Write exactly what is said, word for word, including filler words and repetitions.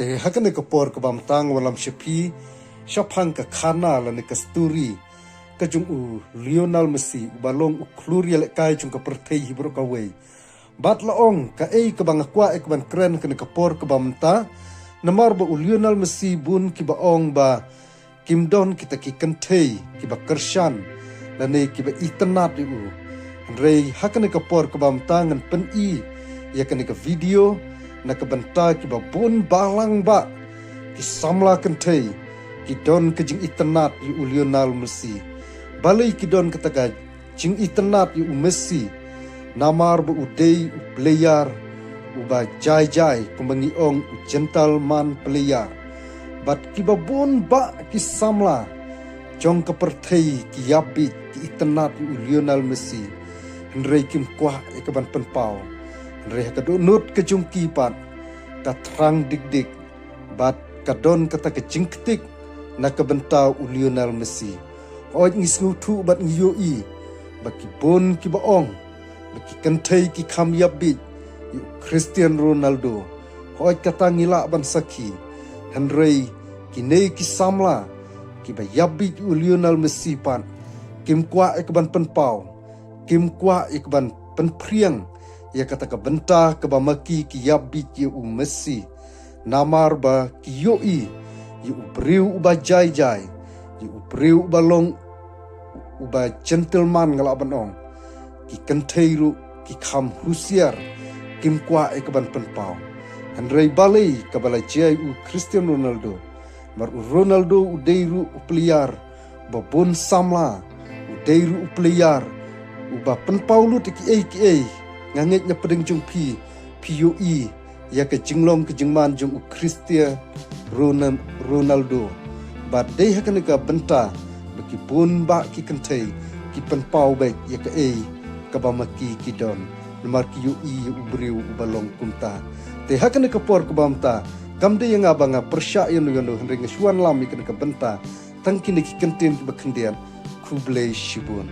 Te ha kane ka por kaba mynta nga wallam sha phi shaphang ka khana lane ka story ka jong u Lionel Messi, uba long u khlur ïalehkai jong ka pyrthei hi baroh kawei. Bad la ong kaei kaba nga kwah ïa kaban kren kane ka por kaba mynta, namar ba u Lionel Messi bun kiba ong ba kim don kita ki kynthei kiba kyrshan lane kiba itynnad ïa u. Hynrei ha kane ka por kaba mynta ngan pyni ïa kane ka video na ka bynta kiba bun balang ba ki samla kynthei ki don ka jingitynnad ïa u Lionel Messi. Balei ki don kata ka jingitynnad ïa u Messi? Namar ba u dei u player uba jai jai, kumba ngi ong u gentleman player. Bad kiba bun ba ki samla jong ka pyrthei ki ïapbit, ki itynnad ïa u Lionel Messi. Hynrei kim kwah ïa kaban pynpaw. Hynrei ha ka dohnud ka jong ki pat ka thrang dik dik bad ka don kata ka jingktik na ka bynta u Lionel Messi. Hooid, ngi sngewthuh bad ngi ïohi ba ki bun kiba ong ba ki kynthei ki kham ïapbit ïa u Cristiano Ronaldo. Hooid, kata ngi lah ban sakhi. Hynrei kine ki samla kiba ïapbit ïa u Lionel Messi pat kim kwah ïa kaban pynpaw, kim kwah ïa kaban pynphriang ïa kata ka bynta kaba ma ki ki ïapbit ïa u Messi. Namar ba ki ïohi ïa u briew uba jai jai, ïa u briew uba long uba gentleman, nga lah ban ong. Ki kynthei ruh ki kham husiar, kim kwah ïa kaban pynpaw. Hynrei balei kaba la jia ïa u Cristiano Ronaldo? Namar u Ronaldo u dei ruh u player uba bun samla, u dei ruh u player uba pynpaw lut ïa kiei kiei. Nga ngeit na pdeng jong phi phi ïohi ïa ka jinglong ka jingman jong u Cristiano Ronal-, Ronaldo. Bad dei ha kane ka bynta ba ki bun ba ki kynthei ki pynpaw beit ïa kaei kaba ma ki ki don. Namar ki ïohi ïa u briew uba long kumta. Te ha kane ka por kaba mynta kam dei ïa nga ba nga pyrshah ïano ïano, hynrei nga shu wanlam ïa kane ka bynta tang kine ki kyntien kiba khyndiat. Khublei shibun.